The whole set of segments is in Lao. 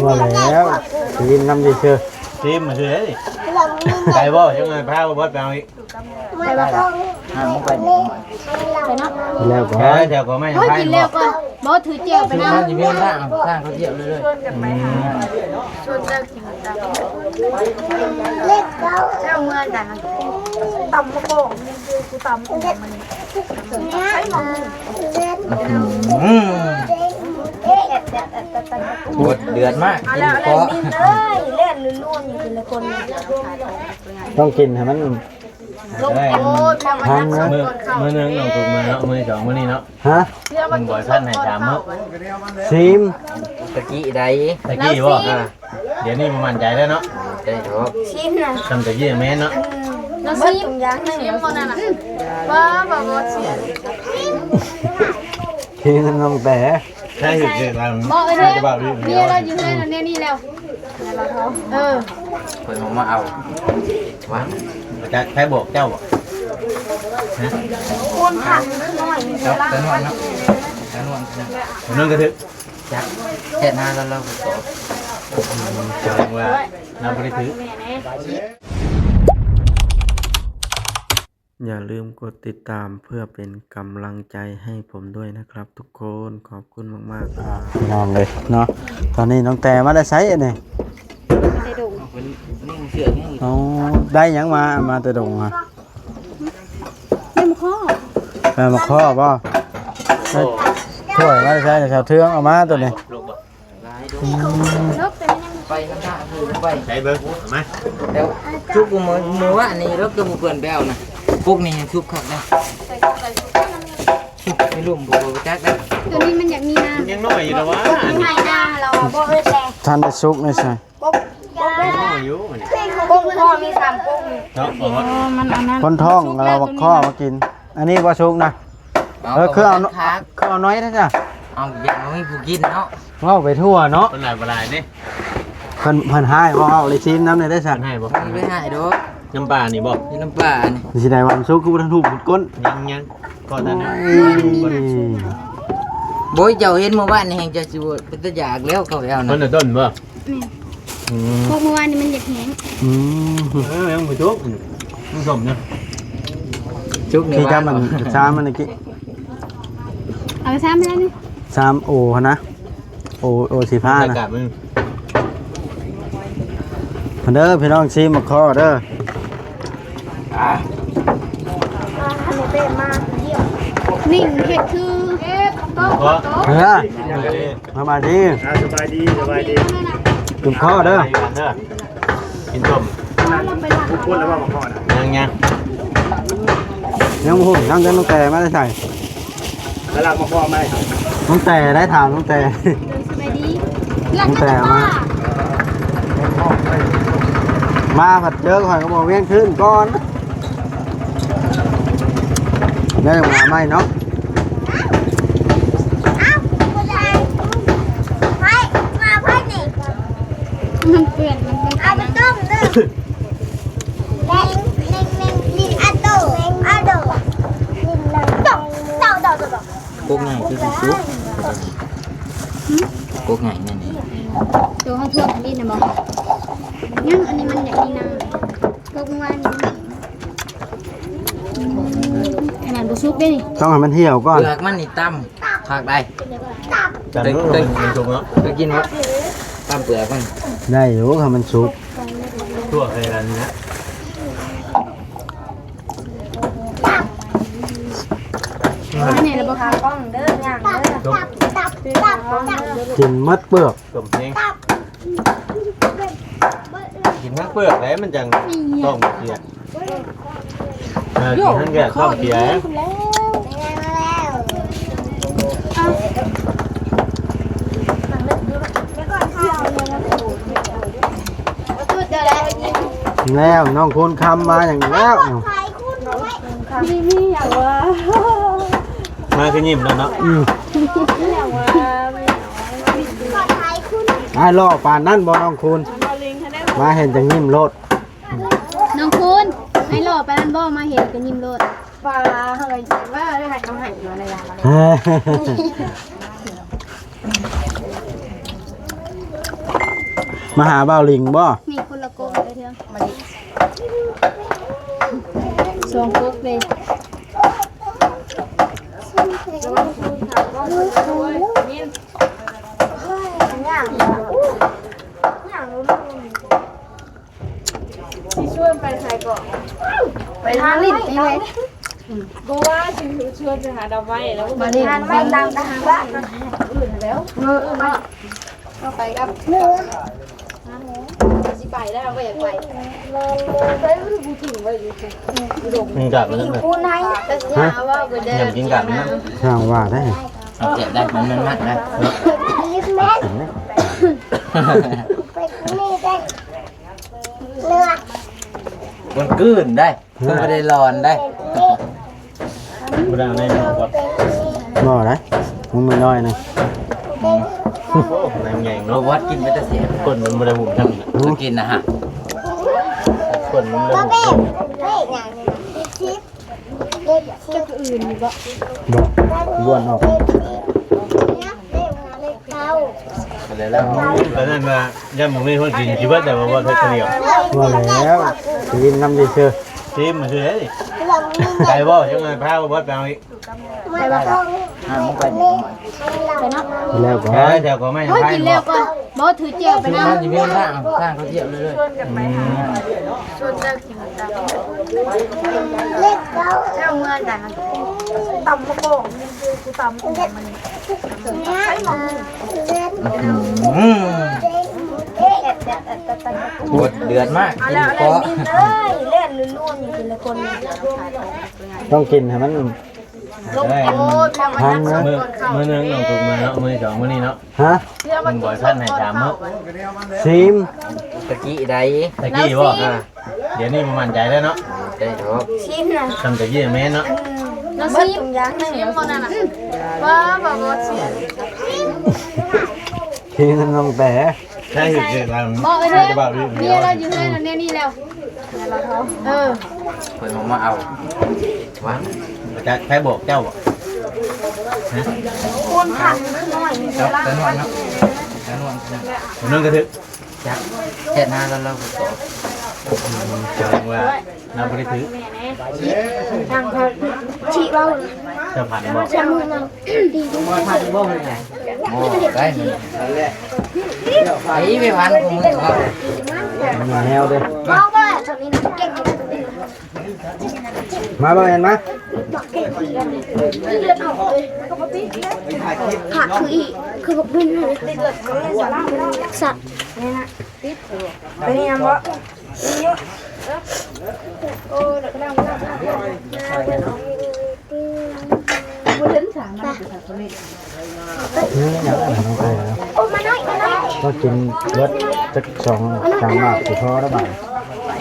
ບໍ່ແລ້ວ ຊິນນຳຊື່ໆ ຊີມມາຊື່ເດ້. ໄປບໍ່? ຈັ່ງນັ້ນພາບໍ່ເບິດໄປເອົາອີກ. ໄປບໍ່? ຫາໝູ່ໄປນີ້ ໄປເນາະ. ແລ້ວກໍ ເອີ ແຖວກໍໄມ່ ໂອ້ຍ ໄປ ກິນແລ້ວກໍບໍ່ຖືແຈ່ວໄປນຳ. ມັນຊິມີທາງ ທາງເຂົາທຽບເລີຍ. ອືມ ຊວນເຈົ້າກິນຕຳ ເຈົ້າເມື່ອໃດ ຕຳມະກອກ ນີ້ຄືຕຳ ອືມ ໂຄດເດືອດມາກ. ເອົາແລ້ວ ກິນເກາະ ເອີຍ ແລ່ນລວນໆ ຢູ່ແຕ່ລະຄົນ ຕ້ອງກິນໃຫ້ມັນ ລົງໂອດ ທານເນາະ. ມື້ ມື້ໜຶ່ງນ້ອງທຸກມື້ເນາະ ມື້ທີ່ສອງມື້ນີ້ເນາະ. ຮະ? ມັນບໍ່ທັນໃຫ້ສາມມື້ ຊີມ ຕະກີ້ໃດ ຕະກີ້ບໍ່? ລາວຊີມ ອ່າ ດຽວນີ້ບໍ່ໝັ້ນໃຈແລ້ວເນາະ. ໄດ້ດອກ ຊີມນະ ຊ່ຳຕະກີ້ແມ່ນເນາະ. ອືມ ລາວຊີມ ຊີມບໍ່ນັ້ນນະ? ອືມ ບໍ່ ບໍ່ ບໍ່ຊີມ ຊີມນ້ອງແຕ່ ໃຊ່ ຄື ຄື ບໍ່ ເອີ ເມຍລາວຢູ່ເຮືອນແນວນີ້ແລ້ວ. ເອີ ເພິ່ນອອກມາເອົາວ່າ ຈັກໃຜບອກເຈົ້າບໍ່? ຮະ? ຄົນທຳນ້ອຍ ເຈົ້າຕານວນເນາະ ຕານວນ ຕານວນກະຖືກ ຈັກແຊດຫາລາວ ລາວກໍຕອບ. ອືມ ແສດງວ່າລາວບໍ່ໄດ້ຖືກ. ຢ່າລືມກົດຕິດຕາມເພື່ອເປັນກຳລັງໃຈໃຫ້ຜົມດ້ວຍນະຄັບທຸກຄົນ. ຂອບຄຸນມາກໆ ຄັບ ພີ່ນ້ອງເອີຍເນາະ. ຕອນນີ້ນ້ອງແຕ່ມາແຕ່ໃສອັນນີ້? ແຕ່ດົງ. ອໍ ໄດ້ຫຍັງມາ? ມາແຕ່ດົງຫະ? ໄດ້ມາຂໍ້ ໄດ້ມາຂໍ້ບໍ່? ໄດ້ຖ້ວຍມາແຕ່ໃສ? ສາວເທືອງເອົາມາໂຕນີ້. ອືມ ໄປນຳທາງ ໄປ ໃສ່ເບິ່ງ ເອົາມາ. ແລ້ວຈຸກມື້ ມື້ວານນີ້ລາວຄືບໍ່ເພິ່ນໄປເອົານະ. ປົກນີ້ຍັງສຸກຄັກນະ ສຸກໄປລຸ່ມບໍ່ຮູ້ຈັກນະ. ໂຕນີ້ມັນຢາກມີນາ ຍັງນ້ອຍຢູ່ລະວະ ໃຫ້ນາລາວບໍ່ເອີ້ນແຫຼະ. ທັນໄດ້ສຸກໄດ້ໃສ ກົກ ກົກນ້ອຍຢູ່ ກົກພໍມີສາມກົກນີ້ເນາະ. ອໍ ມັນອັນນັ້ນ ຄົນທ້ອງເອົາບັກຄໍມາກິນ. ອັນນີ້ບໍ່ສຸກນະ. ເອົາ ເອີ ຄືເອົາ ຄືເອົາໜ້ອຍແທ້ຈ້ະ. ເອົາ ຢ້ານບໍ່ມີຜູ້ກິນເນາະ ເວົ້າໄປທົ່ວເນາະ. ເພິ່ນຫຼາຍບໍ່ຫຼາຍເດ້ ເພິ່ນ ເພິ່ນຮ້າຍບໍ່? ເອົາໄດ້ຊີມນຳແດ່ເດ້ຊັ້ນ. ຮ້າຍບໍ່? ບໍ່ໄດ້ຮ້າຍດອກ. ນ້ຳປານີ້ບໍ່? ນີ້ນ້ຳປານີ້. ຊິໄດ້ວ່າມັນສຸກຄືບໍ່ທັນທຸບກົ້ນ. ຍັງ ຍັງ ກໍທັນ. ໂອ້ຍ ບໍ່ ເຈົ້າເຫັນມື້ວານນີ້ແຮ່ງເຈົ້າຊິບໍ່ເປັນຕາຢາກແລ້ວ ເຂົ້າໄປເອົານະ. ເພິ່ນນະຕົ້ນບໍ່? ແມ່ນ. ອືມ ພວກເມື່ອວານນີ້ມັນຢາກແຫ້ງ. ອືມ ເອີ ຍັງບໍ່ສຸກ ມັນສົ້ມນະ. ສຸກນີ້ ທີ່ຈຳມັນຊາມມັນກີ້ ເອົາຊາມແລ້ວນີ້ ຊາມໂອຫັ້ນນະ ໂອ ໂອສີຟ້ານະ. ມາເດີພີ່ນ້ອງ ຊີມໝາກຄໍ້ເດີ. ອ່າ ນີ້ເຮັດຄື ເອີ ມາ ມາດີ ອ່າ ສະບາຍດີ ສະບາຍດີ ກິນຄໍ້ເດີ ກິນສົ້ມ. ທຸກຄົນລະວ່າໝາກຄໍ້ນະ ຍັງ ຍັງ ຍັງບໍ່ຮູ້ ຍັງ ຍັງ ນ້ອງແຕ່ມາແຕ່ໃສ? ໄປລັກໝາກຄໍ້ມາໃຫ້ ນ້ອງແຕ່ໄດ້ ຖາມນ້ອງແຕ່. ສະບາຍດີ ນ້ອງແຕ່ມາ ມາພັດເຈີຂ້ອຍກໍບອກວຽງຄືນກ່ອນ. ໄດ້ມາໃໝ່ເນາະ. ເອົ້າ ຜູ້ໃດ ໃຜ ມາໃຜນີ້? ມັນເປື້ອນ ມັນເປື້ອນ ເອົາໄປຕົ້ມເດີ. ແມງ ແມງ ແມງ ລິງອາໂຕ ອາໂຕ ລິງ ເຕົາ ເຕົາ ເຕົາ ເຕົາ ກົກໃຫຍ່ຄືຊິສຸກ. ຫຶ? ກົກໃຫຍ່ແມ່ນນີ້ ໂຕເຮົາຖ້ວງອັນນີ້ນະບໍ່? ຍັງ ອັນນີ້ມັນຢາກມີນ້ຳ. ກົກເມື່ອວານນີ້ ອືມ ຂະໜາດບໍ່ສຸກເດ້ນີ້ ຕ້ອງໃຫ້ມັນຫ່ຽວກ່ອນ. ເປືອກມັນນີ້ຕຳຄັກໄດ໋. ຕຳ ເຄີຍ ເຄີຍ ເຄີຍກິນບໍ່? ຕຳເປືອກມັນ ໄດ້ຢູ່ ຄັນມັນສຸກ. ທົ່ວໃສ່ກັນນະ. ກິນໝົດເປືອກ ຕົ້ມແຮງ ກິນທັງເປືອກແຫຼະ ມັນຈັ່ງທ້ອງເສຍ. ເອີ ກິນທັງແກະທ້ອງເສຍ. ແລ້ວ ນ້ອງຄູນຄຳມາຫຍັງແລ້ວ? ມີ ມີຫຍັງວະ? ມາຄືຍິ້ມແລ້ວເນາະ. ອືມ ມີຫຍັງວະ? ອ້າຍຫຼໍ່ປານນັ້ນບໍ່ ນ້ອງຄູນ? ມາເຫັນຈັ່ງຍິ້ມໂລດ. ນ້ອງຄູນ ອ້າຍຫຼໍ່ປານນັ້ນບໍ່? ມາເຫັນກໍຍິ້ມໂລດ. ປາເຮີຍ ວ່າໄດ້ໃຫ້ເຂົາໃຫ້ມາໄດ້. ເອີ ເອີ ເອີ. ມາຫາບ່າວລິງບໍ່? ນີ້ຄົນລະກົກເລີຍເທື່ອ ມາດິ ສອງກົກເລີຍ. ຊິຊວນໄປໃສເກາະ? ໄປຫາຫຼິ້ນຕິເວີຍ. ບໍ່ວ່າຊິຊວນໄປຫາດອກໄມ້ແລ້ວ ມາຫຼິ້ນ ມາຕາມໄປຫາບ້ານ ອື່ນແລ້ວ. ເອີ ເອີ ເນາະ ເຮົາໄປກັບ ຊິໄປແລ້ວ ເຮົາກໍຢາກໄປ ໄປບໍ່ຖືກເວີຍ. ກິນກັບມັນ ຢູ່ປູນໃນ ກໍຊິຫາເວົ້າໄປເດີ ກິນກັບມັນ ຊ່າງວ່າໄດ້ ເອົາແຈກໄດ້ ມັນມັນມັນນະ ກິນໄດ້ ມັນກືນໄດ້. ເພິ່ນບໍ່ໄດ້ຫຼອນໄດ໋ ບໍ່ໄດ້ເອົາໃນໝໍ້ບໍ່? ບໍ່ໄດ໋ ມັນນ້ອຍນະ. ອືມ ໂອ້ ນາງໃຫຍ່ເນາະ ບໍ່ວັດກິນໄປແຕ່ເສຍ ຄົນມັນບໍ່ໄດ້ຫຸ້ມທຳ ອືມ ກິນນະຮະ ຄົນມັນບໍ່ໄດ້ຫຸ້ມທຳ. ເຈົ້າກໍອື່ນຢູ່ບໍ່? ບໍ່ ບ້ວນອອກ ແລ້ວ ຕອນນັ້ນວ່າ ຢ້ານບໍ່ມີຄົນກິນ ຊິເບິດແລ້ວບໍ່ ເຮັດຄົນດຽວ ບໍ່ແລ້ວ ຊິກິນນຳເຊີ ຊີມມາຊື່ໄດ໋ ໄດ້ບໍ່? ຈັ່ງນັ້ນພາບໍ່ເບິດໄປເອົາອີກ ໄປບໍ່? ອ່າ ໄປເນາະ ແລ້ວກໍ ເອີ ແລ້ວກໍໄມ່ ເຮົາກິນແລ້ວກ່ອນ ບໍ່ຖືແຈ່ວໄປນຳ ມັນຊິມີທາງ ທາງເຂົາຈຽວເລີຍ ອືມ ຊວນເຈົ້າກິນຕຳ ເຈົ້າເມືອໃດ ຕຳບັກກອງ ຄືຕຳອັນນີ້ ອືມ ໂຄດເດືອດມາກ ກິນເກາະ ເອີຍ ແລ່ນລຸນໆ ຢູ່ແຕ່ລະຄົນ ຕ້ອງກິນໃຫ້ມັນ ໂອ້ຍ ທານນະ ມື້ ມື້ໜຶ່ງຕ້ອງທຸກມື້ເນາະ ມື້ສອງມື້ນີ້ເນາະ ຮະ ມັນບໍ່ທັນໃຫ້ສາມມື້ ຊີມ ຕະກີ້ໃດ ຕະກີ້ບໍ່? ດຽວນີ້ບໍ່ໝັ້ນໃຈແລ້ວເນາະ ໃຈດອກ ຊີມນະ ຊ່ຳຕະກີ້ແມ່ນເນາະ ອືມ ລະຊີມ ຊີມບໍ່ນັ້ນນະ ອືມ ບໍ່ ບໍ່ ບໍ່ຊີມ ຊີມນ້ອງແຕ ໃຊ່ ເຮັດເຮັດອັນ ບໍ່ ເອີ ເນາະ ເມຍລາວຢູ່ໃນນັ້ນແນວນີ້ແລ້ວ ເອີ ເພິ່ນບໍ່ມາເອົາ ວ່າ ຈັກໃຜບອກເຈົ້າບໍ່? ຮະ ຄົນພັນນ້ອຍ ເຈົ້າ ແຕ່ນວນເນາະ ແຕ່ນວນ ຄົນນັ້ນກໍຖືກ ຈັກ ແຊດຫາລາວ ລາວກໍຕອບ ອືມ ແສດງວ່າລາວບໍ່ໄດ້ຖືກ ທາງເຂົາຊິເວົ້າ ເຈົ້າພັນບໍ່? ຈະມືນຳ ພັນບໍ່? ບໍ່ໄດ້ ໄປ ໄປພັນຂອງມຶງເຂົາ ມັນແນວເດ້ ເວົ້າວ່າຕອນນີ້ນະ ເກັ່ງ ມາບໍ່ແມ່ນມາ ຂາດຄືອີກ ຄືບັກບຸນນັ້ນ ສັດ ໄປຮຽນບໍ່? ນີ້ຫຍັງອັນນັ້ນຂອງໃຜນະ ໂອ້ ມາໜ້ອຍ ມາໜ້ອຍ ກໍກິນເບິດຈັກສອງສາມໝາກຊິພໍແລ້ວບາດ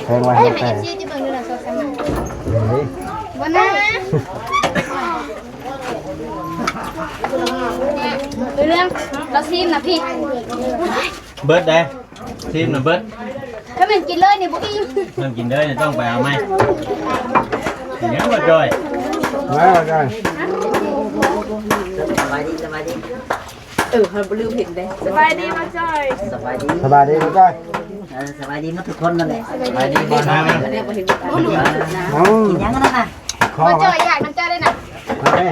ແພງໄວ້ໃຫ້ແຕ່ ເຮີ້ຍ ບໍ່ນະ ເລື່ອງລາວຊີມນະພີ່ ເບິດໄດ໋ ຊີມນະເບິດ ຖ້າແມ່ນກິນເລີຍນີ້ບໍ່ອີ່ມ ເພິ່ນກິນເລີຍນີ້ຕ້ອງໄປເອົາໃໝ່ ຍັງບໍ່ຈ່ອຍ ມາຈ່ອຍ ສະບາຍດີ ສະບາຍດີ ເອີ ເຮົາບໍ່ລືມເຫັນເດ້ ສະບາຍດີມາຈ່ອຍ ສະບາຍດີ ສະບາຍດີມາຈ່ອຍ ເອີ ສະບາຍດີໝົດທຸກຄົນນັ້ນແຫຼະ ສະບາຍດີ ສະບາຍດີ ມາ ມາ ມາ ເອົ້າ ກິນຫຍັງນັ້ນນະ ມາຈ່ອຍ ຢາກນຳເຈົ້າໄດ້ນະ ມາເດ້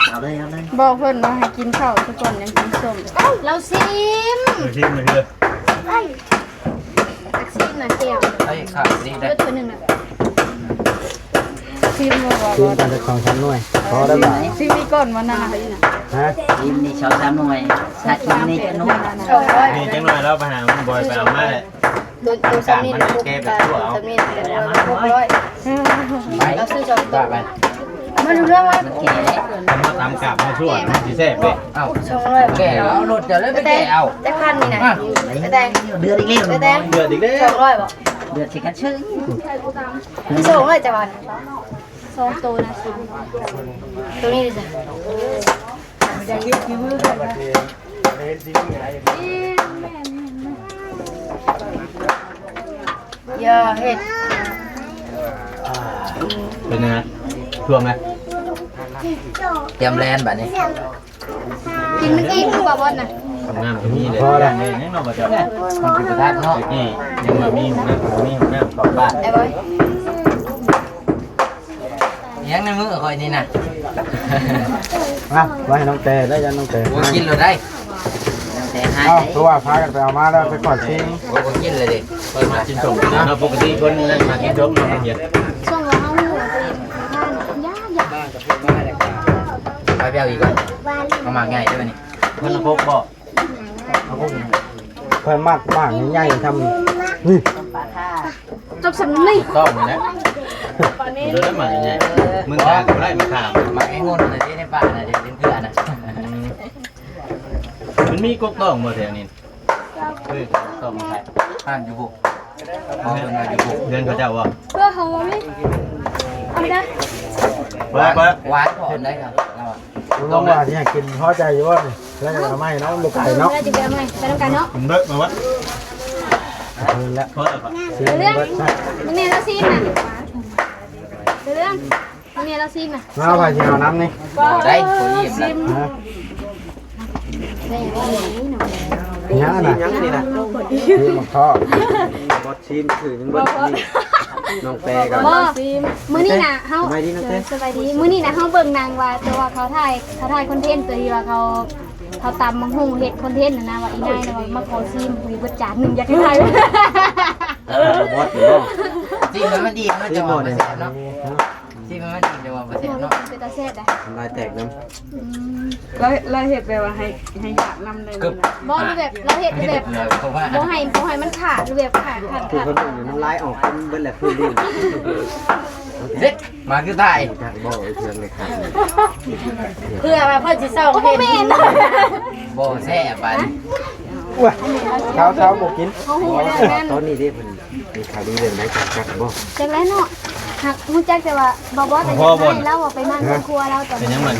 ເອົາເລີຍ ເອົາເລີຍ ບອກເພິ່ນວ່າໃຫ້ກິນເຂົ້າ ທຸກຄົນຍັງກິນສົ້ມ ລາວຊີມ ຊິມເທື່ອ ຈັກຊີມນະແຈ່ວ ໄອ້ຂ້າວນີ້ໄດ້ ເບິດເທື່ອໜຶ່ງນະ ຊີມບໍ່ວ່າ ຊີມກັນຈັກສອງສາມໜ່ວຍ ພໍແລ້ວບາດ ຊີມອີກກ່ອນວ່ານັ້ນນະ ຮະ ຊີມນີ້ສອງສາມໜ່ວຍ ຖ້າກິນນີ້ຈັກໜ່ວຍ ສອງຮ້ອຍ ນີ້ຈັກໜ່ອຍ ລາວໄປຫາມັນບໍ່ໄປເອົາມາແຫຼະ ໂຕ ໂຕຊຳນີ້ ກາບມັນແກ້ແບບທົ່ວເອົາ ຊຳນີ້ ຫົກຮ້ອຍ ໄປ ເອົາຊື້ສອງໂຕ ວ່າໄປ ມັນເລື່ອງວ່າ ມັນແກ່ ຄັນເຮົາຕຳກາບເຮົາຊວນ ມັນຊິແຊບເດ້ ເອົ້າ ສອງຮ້ອຍ ແກ່ເອົາ ເອົາລົດເຈົ້າເລີຍໄປແກ່ເອົາ ຈັກພັນນີ້ນະ ອ່ະ ແຕ່ ເດືອດອີກແລ້ວ ແຕ່ ເດືອດອີກແລ້ວ ສອງຮ້ອຍບໍ່ ເດືອດຊິກັນເຊີຍ ມີສອງຮ້ອຍ ຈະວ່າ ສອງໂຕນະ ສາມ ໂຕນີ້ເດ້ ຢ່າເຮັດ ເປັນຫຍັງ ຊ່ວງນະ ຕຽມແລ່ນບາດນີ້ ກິນມັນອີກຄືບໍ່ບ່ອນນະ ຫ້ອງນ້ຳກໍມີເດ້ ຍັງເນາະ ບໍ່ເຈົ້າ ມັນຄືບໍ່ທັນເນາະ ແຕ່ກີ້ຍັງວ່າມີຫ້ອງນ້ຳ ບໍ່ມີຫ້ອງນ້ຳຂອງບ້ານ ໄອ້ບອຍ ອີຫຍັງໃນມືຂ້ອຍນີ້ນະ ມາ ໄວ້ໃຫ້ນ້ອງແຕ່ໄດ້ ຢ້ານນ້ອງແຕ່ ບໍ່ກິນໂລດໄດ໋ ນ້ອງແຕ່ຫາຍ ເອົ້າ ຄືວ່າພາກັນໄປເອົາມາແລ້ວ ໄປຂອດຊິງ ໂອ້ຍ ບໍ່ກິນເລີຍເດ້ ຂ້ອຍມັກກິນສົ້ມເນາະ ປົກກະຕິຄົນນັ້ນມັກກິນສົ້ມເນາະ ມັກກິນ ຊ່ວງວ່າເຮົາຮູ້ວ່າຕົວເອງທານຢາກ ຢາກ ໄປແປວອີກກ່ອນ ເອົາໝາກໃຫຍ່ເດີບັດນີ້ ເພິ່ນປົກບໍ່ ຂ້ອຍມັກໝາກໃຫຍ່ໆ ຊ່ຳນີ້ ຈັກສ່ຳນີ້ ຕ້ອງນີ້ແຫຼະ ເດີແລ້ວໝາກໃຫຍ່ໆ ມື້ຕາກໍບໍ່ໄດ້ ມາຂ້າມ ໝາກໄອ້ງົນນະ ທີ່ໃນປ່ານະ ທີ່ເປັນເຄືອນະ ມັນມີກົກຕ້ອງບໍ່ແຖວນີ້? ເອີ ຕ້ອງໃສ່ ຮ້ານຢູ່ພຸ້ນ ເພິ່ນວ່າຢູ່ພຸ້ນ ເຮືອນເຂົາເຈົ້າບໍ່? ເພື່ອເຮົາບໍ່ມີ ເອົາໄປເດີ ເປີດ ເປີດ ຫວານພໍໄດ້ຄັບ ລາວວ່າ ລາວວ່າຊິໃຫ້ກິນພໍໃຈຢູ່ບໍ່ນີ້? ລາວຈະເອົາມາໃຫ້ເນາະ ບໍ່ໄກເນາະ ລາວຈະໄປເອົາມາໃຫ້ ໄປນຳກັນເນາະ ເບິດມາວະ ເອີ ລະ ເອີ ເລື່ອງ ເບິ່ງແດ່ລາວຊີມນະ ເລື່ອງ ເບິ່ງແດ່ລາວຊີມນະ ມາ ໃຜຊິເອົານຳນີ້? ບໍ່ໄດ້ ບໍ່ອີ່ມລະ ຮະ? ຍັງນະ ຍັງນີ້ນະ ຊີມໝາກເທາະ ບໍ່ຊີມ ຖືຍັງບໍ່ຊີມ ນ້ອງແປກັນ ບໍ່ ມື້ນີ້ນະ ເຮົາ ສະບາຍດີ ນ້ອງແປ ສະບາຍດີ ມື້ນີ້ນະ ເຮົາເບິ່ງໜັງວ່າ ຕົວເຂົາຖ່າຍ ເຂົາຖ່າຍຄອນເທັນ ຕົວທີ່ວ່າເຂົາ ເຂົາຕຳບັກຫຸ່ງເຮັດຄອນເທັນຫັ້ນນະ ວ່າອີ່ນາຍນະວ່າມາຂໍຊີມ ມີເບິດຈານໜຶ່ງ ຢາກໃຫ້ຖ່າຍ ເອີ ບໍ່ ຊີມແລ້ວມັນດີ ມັນຈະວ່າບໍ່ແຊບເນາະ ຊີມແລ້ວມັນດີ ຈະວ່າບໍ່ແຊບເນາະ ເປັນຕາແຊບໄດ໋ ນ້ຳລາຍແຕກນຳ ອືມ ລາວ ລາວເຮັດແບບວ່າໃຫ້ ໃຫ້ຢາກນຳເລີຍ ບໍ່ ແບບລາວເຮັດແບບ ເຮັດເລີຍ ເພາະວ່າ ບໍ່ໃຫ້ ບໍ່ໃຫ້ມັນຂາດ ແບບຂາດ ຂາດ ຂາດ ຄືຄົນອື່ນນ້ຳລາຍອອກເຕັມເບິດແຫຼະ ຄືລີ້ ເດັດ ມາຄືຕາຍ ບໍ່ ເພື່ອວ່າເພິ່ນຊິເຊົາເຮັດ ບໍ່ແຊບບາດນີ້ ໂອ້ຍ ເຊົາໆ ບໍ່ກິນ ເຮົາຮູ້ແລ້ວນັ້ນ ຕອນນີ້ເດ້ເພິ່ນ ມີຂ່າວດີເລື່ອງໃດຈັກຈັກບໍ່? ຈັກແລ້ວເນາະ ຫາກຮູ້ຈັກແຕ່ວ່າ ບໍ່ ບໍ່ ແຕ່ຢາກໃຫ້ລາວອອກໄປໝັ້ນຄອບຄົວລາວຕອນນີ້ ເປັນຫຍັງມັນ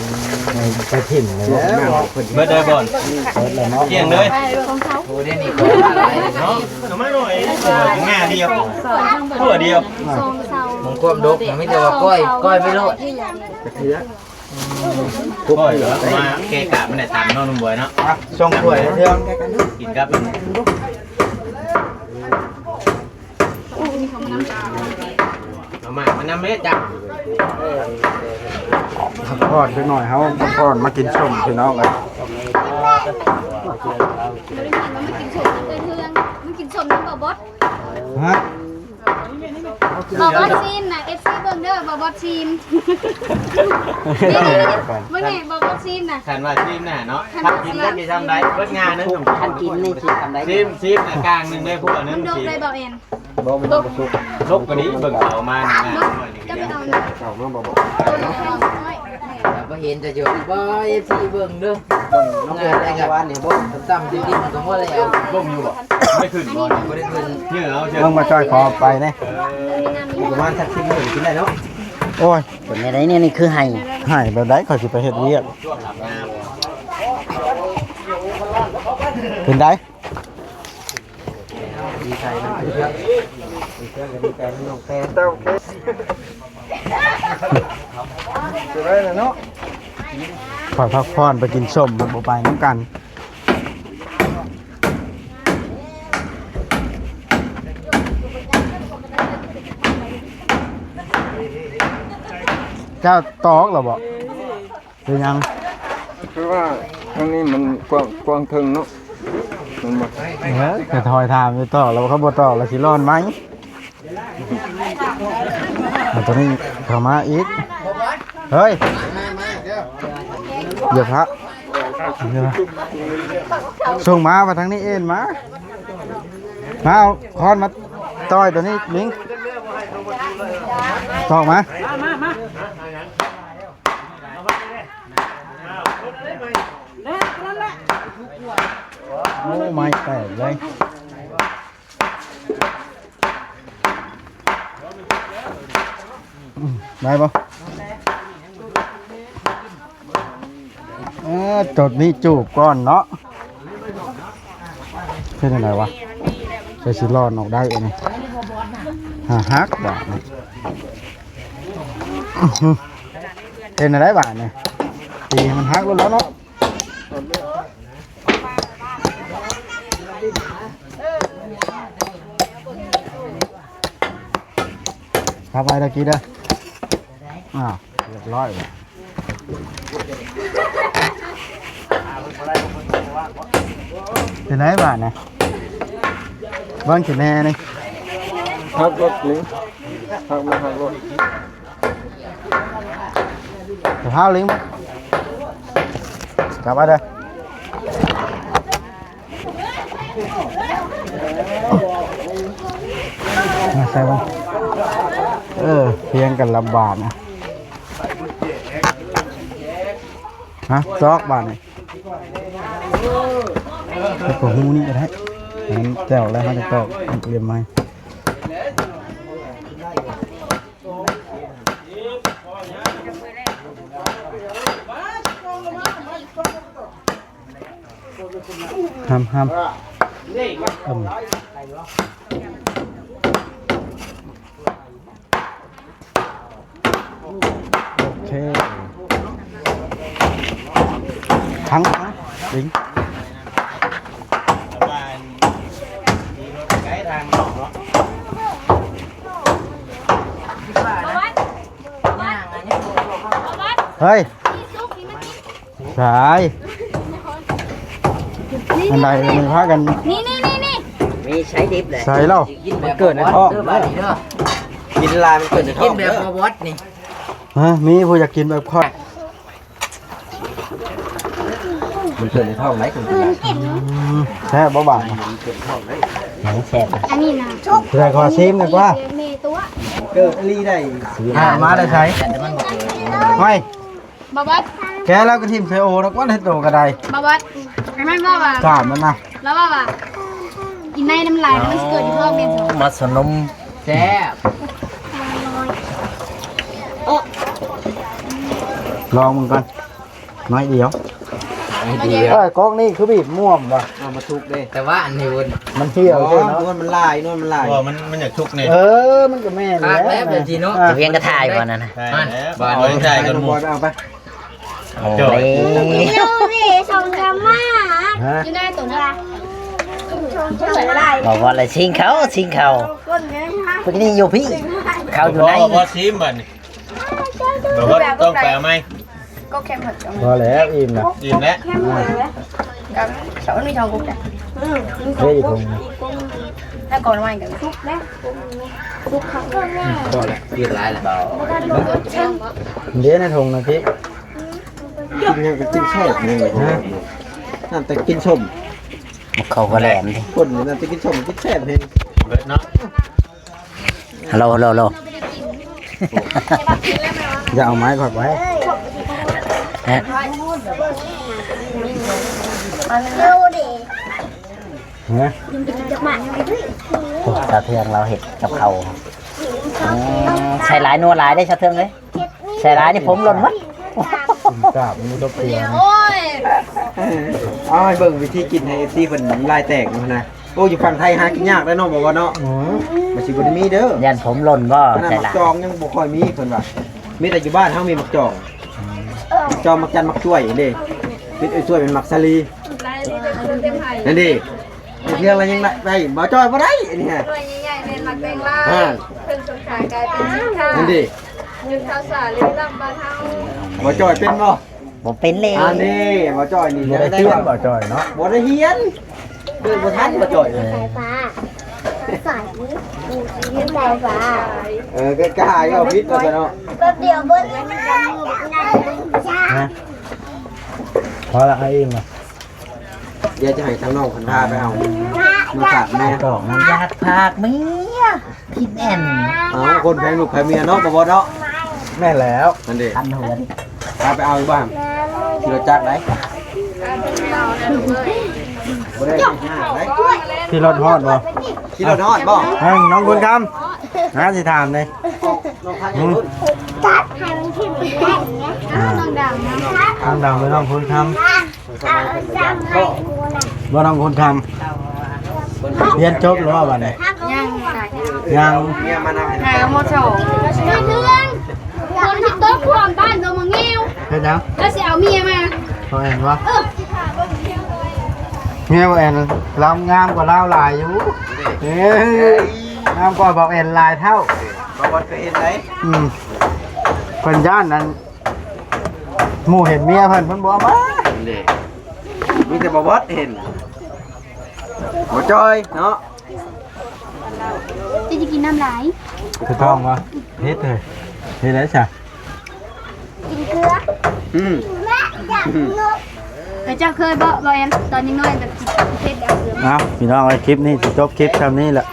ໄປຖິ້ມເລີຍ ເບິດໄດ້ບໍ່? ເບິດແລ້ວເນາະ ກ້ຽງເລີຍ ຂອງເຂົາ ໂອ້ ໄດ້ນີ້ ເນາະ ເອົາມາໜ້ອຍ ໜ້າດຽວ ຕົວດຽວ ສອງເສົາ ມັນຄວາມດົກ ມັນມີແຕ່ວ່າກ້ອຍ ກ້ອຍໄປໂລດ ກະເທືອ ກ້ອຍ ເອົາມາເກະກະມັນໄດ້ຕຳເນາະ ນ້ອງບວຍເນາະ ອ່ະ ສອງຖ້ວຍເທື່ອ ກິນກັບມັນ ເອົາມາ ມານຳແມ່ຈ້າ ພັກຜ່ອນຈັກໜ້ອຍ ເຮົາພັກຜ່ອນມາກິນສົ້ມ ພີ່ນ້ອງເອີຍ ບໍ່ໄດ້ຍິນວ່າມາກິນສົ້ມນຳເອື້ອຍເຮືອງ ມາກິນສົ້ມນຳບ່າວບອດ ຮະ ບ່າວບອດຊີມນະ ເອັຟຊີເບິ່ງເດີ ບ່າວບອດຊີມ ນີ້ໆໆ ເບິ່ງແດ່ ບ່າວບອດຊີມນະ ຄັນວ່າຊີມນະເນາະ ຄັນວ່າຊີມ ກິນໄດ້ຊຳໃດ ເບິດງາໜຶ່ງ ຄັນກິນນີ້ຊິຊຳໃດ ຊີມ ຊີມນະ ກ້າງໜຶ່ງເລີຍ ພວກໜຶ່ງ ມັນດົກເລີຍ ບ່າວແອນ ບໍ່ ມັນບໍ່ສຸກ ດົກກວ່ານີ້ ເບິ່ງເຂົາມານີ້ນະ ເຈົ້າໄປເອົານະ ເອົາມາບໍ່ ເອົານ້ອຍ ບໍ່ເຫັນແຕ່ຢູ່ ບໍ່ ເອັຟຊີເບິ່ງເດີ ນ້ອງແອນ ງານໄດ້ກັບວານນີ້ບໍ່ ຕ່ຳໆ ຕິດໆ ມັນກໍພໍແລ້ວ ລົງຢູ່ບໍ່? ບໍ່ໄດ້ຂຶ້ນບໍ່? ບໍ່ໄດ້ຂຶ້ນ ເອີ ເອົາ ເບິ່ງມາຈ້ອຍ ຂໍໄປແດ່ ປະມານສັກສິບມື້ກິນໄດ້ເນາະ ໂອ້ຍ ເປັນແນວໃດແນວນີ້ຄືໄຫ້ ໄຫ້ແບບໃດ ຂ້ອຍຊິໄປເຮັດວຽກ ເປັນໃດ? ດີໃຈນຳເພື່ອນ ດີເພື່ອນກໍດີໃຈນຳນ້ອງແຕນ ຊິໄດ້ແລ້ວເນາະ ຂ້ອຍພັກຜ່ອນໄປກິນສົ້ມ ມັນບໍ່ໄປນຳກັນ ເຈົ້າຕອກແລ້ວບໍ່? ເປັນຫຍັງ? ຄືວ່າທາງນີ້ມັນກວ້າງ ກວ້າງເຖິງເນາະ ແມ່ນບໍ່? ເອີ ກະຖອຍຖາມຢູ່ ຕອກແລ້ວ ຄັນບໍ່ຕອກແລ້ວຊິຮ້ອນໄໝ? ເອົາໂຕນີ້ເຂົ້າມາອີກ ເຮີ້ຍ ຢ່າພະ ສົ່ງມາ ມາທາງນີ້ ເອັນມາ ມາເອົາຄ້ອນມາຕ່ອຍໂຕນີ້ ມິງ ຕອກມາ ມາ ມາ ມາ. ໂອ້ ໄມ້ແຕກເລີຍ ອືມ ໄດ້ບໍ່? ເອີ ໂຕນີ້ຈູບກ່ອນເນາະ ເຮັດຈັ່ງໃດວະ? ໃສ່ຊິລອນອອກໄດ້ອັນນີ້ ຫາ ຫັກບາດນີ້ ເຮັດຈັ່ງໃດບາດນີ້? ຕີໃຫ້ມັນຫັກໂລດແລ້ວເນາະ ອືມ ເ ກັບໄວ້ຕະກີ້ເດີ. ອ້າວ ຮຽບຮ້ອຍແລ້ວ. ເປັນໄດບາດນະ? ເບິ່ງຊິແມ່ນີ້ ຫັກລົດນີ້ ຫັກມາຫັກລົດ. ສະພາບລິງ ກັບມາເດີ. ມາໃສ່ເບິ່ງ. ເອີ ພຽງກັນລຳບາກນະ. ຮະ ຊອກບາດນີ້ ແລ້ວກໍຮູນີ້ກໍໄດ້. ມັນແຈ່ວແລ້ວ ເຮົາຈະຕອກຫຼ່ຽມໃໝ່. ຫ້າມ ຫ້າມ ອືມ ໂອເຄ ທັງ ທັງ ລິງ. ເຮີ້ຍ ສາຍ ອັນໃດມັນພາກັນ ນີ້ ນີ້ ນີ້ ນີ້ ມີໃຊ້ດິບແຫຼະ ໃສ່ເຫຼົ້າ ກິນແບບ ມັນເກີດໃນທ້ອງ ເດີບາດນີ້ເດີ ກິນຫຼາຍມັນເກີດໃນທ້ອງ ກິນແບບບໍ່ວອດນີ້ ຮະ ມີຜູ້ຢາກກິນແບບຂ້ອຍ ມັນເກີດໃນທ້ອງໄດ໋ ອືມ ແຊບບໍ່ບາດນີ້ ມັນເກີດໃນທ້ອງໄດ໋ ແຊບ ອັນນີ້ນະ ເພື່ອຂໍຊີມດີກວ່າ ເກີດອີ່ຫຼີໄດ໋ ອ່າ ມາແຕ່ໃສ ຫ້ອຍ ບໍ່ບອດ ແກລາວກໍຖິ້ມໃສ່ໂອດອກວ່າໃຫ້ໂຕກໍໄດ້ ບໍ່ບອດ ມັນເວົ້າວ່າ ຖາມມັນນະ ລາວເວົ້າວ່າ ອີ່ໃນນ້ຳລາຍມັນຊິເກີດຢູ່ທ້ອງແມ່ນບໍ່ ມັດສະໜົມ ແຊບ ລອງເບິ່ງກ່ອນ ໜ້ອຍດຽວ ເອີ ກອກນີ້ຄືບີບມ່ວມວ່ະ ເອົາມາທຸກເດ້ ແຕ່ວ່າອັນນີ້ມັນ ມັນຫ່ຽວເດ້ເນາະ ນວນມັນຫຼາຍ ນວນມັນຫຼາຍ ບໍ່ ມັນ ມັນຢາກທຸກນີ້ ເອີ ມັນກໍແມ່ນແຫຼະ ຄັກແລ້ວແບບນີ້ເນາະ ຈະພຽງກະຖ່າຍບໍ່ນັ້ນນະ ຖ່າຍແລ້ວ ບໍ່ ເອົາຖ່າຍກັນໝູ່ ເອົາໄປ ໂອ້ຍ ຢູ່ນີ້ສອງສາມໝາກ ຮະ ຢູ່ໜ້າໂຕນັ້ນລະ ບໍ່ວ່າລະຊິງເຂົ້າ ຊິງເຂົ້າ ຄົນນີ້ຢູ່ພີ້ ເຂົ້າຢູ່ໃນ ບໍ່ ບໍ່ຊີມບັດນີ້ ແບບວ່າຕ້ອງໄປເອົາໃໝ່ ກໍແຄ່ໝົດ ພໍແລ້ວ ອີ່ມລະ ອີ່ມແລ້ວ ກັບສອງ ມີສອງກົກ ອືມ ເດ້ ອີກກົກ ຖ້າກ່ອນໄວ້ກັນ ສຸກແລ້ວ ສຸກຄັກ ພໍແລ້ວ ອີກຫຼາຍແລ້ວ ເດ້ ໃນຖົງນະພີ້ ກິນຫຍັງກໍກິນແຊບນີ້ ຮະ ນ້ຳແຕ່ກິນສົ້ມ ເຂົ້າກໍແຫຼມຕິ ຄົນນັ້ນໄປກິນສົ້ມກິນແຊບເຫັນເບິດເນາະ ຮັລໂຫຼ ຮັລໂຫຼ ຮັລໂຫຼ ຢ່າເອົາໄມ້ຂ້ອຍໄປ ຮະ ຮະ ໂອ້ ສາວເທືອງລາວເຮັດກັບເຂົ້າ ອືມ ໃສ່ຫຼາຍນົວຫຼາຍເດ້ສາວເທືອງເອີຍ. ໃສ່ຫຼາຍນີ້ຜົມຫຼົ່ນໝົດ ກິນກາບມັນບໍ່ຕົກຕົວນະ ໂອ້ຍ ເອົາໃຫ້ເບິ່ງວິທີກິນໃຫ້ເອັຟຊີເພິ່ນລາຍແຕກນຳນະ ໂອ້ ຢູ່ຝັ່ງໄທຫາກິນຍາກເດ້ເນາະ ບໍ່ວ່າເນາະ ອືມ ມັນຊິບໍ່ໄດ້ມີເດີ ຢ້ານຜົມຫຼົ່ນບໍ່ ຂະໜາດໝາກຈອງຍັງບໍ່ຄ່ອຍມີເພິ່ນວ່າ ມີແຕ່ຢູ່ບ້ານເຮົາມີໝາກຈອງ ໝາກຈອງ ໝາກຈັນ ໝາກຈ້ວຍເດ້ ເປັນອ້າຍຊ່ວຍເປັນໝາກສາລີ ນັ້ນເດ້ ເທື່ອລະຍັງໄດ້ ບໍ່ຈ່ອຍບໍ່ໄດ້ ອັນນີ້ຮະ ໜ່ວຍໃຫຍ່ໆ ແມ່ນໝາກແຕງລາວ ອ່າ ເພິ່ນສົງສາຍກາຍເປັນສິນຄ້າ ນັ້ນເດ້ ເງິນເຂົ້າສາລີລຳບ້ານເຮົາ ບໍ່ຈ່ອຍເປັນບໍ່? ບໍ່ເປັນເລີຍ ອັນນີ້ບໍ່ຈ່ອຍນີ້ ບໍ່ໄດ້ຮຽນບໍ່ຈ່ອຍເນາະ ບໍ່ໄດ້ຮຽນ ເກີດບໍ່ທັນບໍ່ຈ່ອຍ ສາຍຟ້າ ສາຍຟ້າ ເອີ ກໍຫາຍເອົາຜິດວ່າຊັ້ນເນາະ ແປັບດຽວເບິດແລ້ວນະ ຮະ ພໍລະ ເອົາອີກນະ ດຽວຈະໃຫ້ທາງນ້ອງເພິ່ນພາໄປເອົາ ມາຝາກແມ່ ຢາກຝາກເມຍ ພິມແອນ ເອົາ ຄົນແພງລູກແພງເມຍເນາະ ບໍ່ບໍ່ເນາະ ແມ່ນແລ້ວ ນັ້ນເດ້ ຄັນຫົວ ພາໄປເອົາຢູ່ບ້ານ ຂີ່ລົດຈັກໄດ໋ ບໍ່ໄດ້ຍາກໄດ໋ ຂີ່ລົດຮອດບໍ່? ຂີ່ລົດຮອດບໍ່? ເອີ ນ້ອງຄຸນຄຳ ຫາຊິຖາມເດ້ ນ້ອງພັກຢູ່ພຸ້ນ ຕັດໃຫ້ມັນຖິ້ມໄປໄດ້ນະ ອ່າ ນ້ອງດຳນະ ນ້ອງດຳ ນ້ອງຄຸນຄຳ ບໍ່ ນ້ອງຄຸນຄຳ ຮຽນຈົບແລ້ວບໍ່ບັດນີ້? ຍັງ ຍັງ ຫາມ.ສອງ ເຮືອນ ຝົນຊິຕົກຖ້ວມບ້ານດອງມະງິ້ວ ເຮັດຫຍັງ? ລາວຊິເອົາເມຍມາ ເຂົາເຫັນບໍ່? ເອີ ເມຍບໍ່ແອນລາວງາມກວ່າລາວຫຼາຍຢູ່. ເອີ ງາມກວ່າບໍ່ແອນຫຼາຍເທົ່າ. ບໍ່ບໍ່ເຄີຍເຫັນໄດ. ອືມ ເພິ່ນຢ້ານນັ້ນ ໝູ່ເຫັນເມຍເພິ່ນ ເພິ່ນບໍ່ເອົາມາ. ນີ້ ມີແຕ່ບໍ່ບອດເຫັນ ບໍ່ຈ່ອຍເນາະ. ເຈົ້າຈະກິນນ້ຳຫຼາຍ ຄືທ້ອງບໍ່? ເຮັດເລີຍ ເຮັດໄດ້ຊະ ກິນເກືອ. ອືມ ແລ້ວເຈົ້າເຄີຍບໍ່ ບໍ່ແອນ ຕອນຍັງນ້ອຍແບບກິນເຜັດແລ້ວເກືອ? ເອົາ ພີ່ນ້ອງເອີຍ ຄລິບນີ້ຊິຈົບຄລິບຊ່ຳນີ້ແຫຼະ.